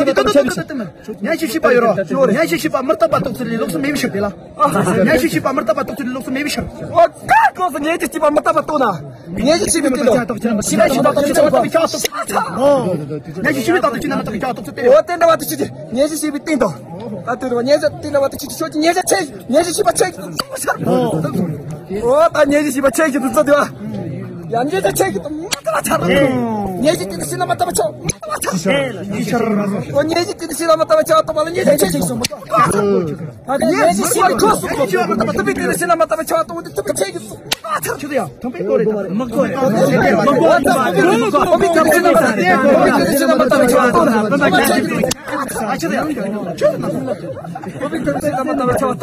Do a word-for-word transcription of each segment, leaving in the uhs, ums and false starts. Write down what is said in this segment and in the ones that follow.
ཤེས་པ་དང་ཆབས་ཅིག་སྙན་ཞུ་ཞུས་པ་ཡོད་རོ། སྙན་ཞུ་ཞུས་པ་མི་རྟག་པ་རྟོགས་ཚུལ་ལས་ལོགས་སུ་མེད་པའི་ཕྱིར་དེ་ལ། སྙན་ཞུ་ཞུས་པ་མི་རྟག་པ་རྟོགས་ཚུལ་ལས་ལོགས་སུ་མེད་པའི་ཕྱིར། ཨོ་ཀ་ཀོ་སོ་སྙན་ཞུ་ཞུས་པ་མི་རྟག་པ་རྟོགས་ན། སྙན་ཞུ་ཞུས་པའི་སྟེང་དུ། ཤེས་པ་ཞུས་པ་དང་ཤེས་པ་མི་རྟག་པའི་ཁྱབ་སྟོབས་ཚུལ་དེ་རེད། སྙན་ཞུ་ཞུས་པའི་སྟེང་དུ་ཤེས་པ་མི་རྟག་པའི་ཁྱབ་སྟོབས་ཚུལ་དེ་རེད། ཨོ་དེ་འདྲ་བ་དེ་ཆུ་དེ་སྙན་ཞུ་ཞུས་པའི་སྟེང་དུ། ད་དེ་རུ་བ་སྙན་ཞུ་དེ་འདྲ་བ་དེ་ཆུ་དེ་ཤོད་ཀྱི་སྙན་ཞུ་ཆེ། སྙན་ཞུ་ཞུས་པ་ཆེ། ཨོ་ད་སྙན་ཞུ་ཞུས་པ་ཆེ་གི་དུ་ཚོ་དེ་བ། ཡང་སྙན་ཞུ་ཆེ་གི་དུ་མི་དེ་བ་ཆ་ར། སྙན་ཞུ་དེ་ནི་ཤེས་ན་མ་ལྟ་བ་ཆོག་མི་དེ་བ་ཆ། ཨོ་སྙན་ཞུ་དེ་ནི་ཤེས་ན་མ་ལྟ་བ་ཆོག་ཏོ་བ་ལ་སྙན་ཞུ་ཆེ་གི་སོང་མ་ཏོ། ད་ནི་སྙན་ཞུ་ཞུས་པ་ཁོ་སུ་ཁོ་ཐུབ་པའི་དེ་ནི་ཤེས་ན་མ་ལྟ་བ་ཆོག་ཏོ་བ་དེ་ཐུབ་པ་ཆེ་གི་སོང་། ཆུ་དེ་ཡང་དམ་པའི་སྐོར་རེད། དམག་ཚོགས་རེད། དམག་ཚོགས་རེད། དམག་ཚོགས་རེད།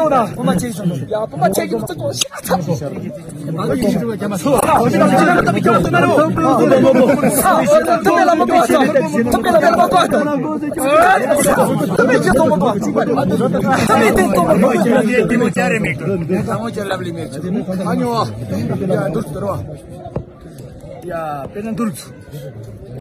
དམག་ཚོགས་རེད། ཡ། དཔེར་ན་འདུར།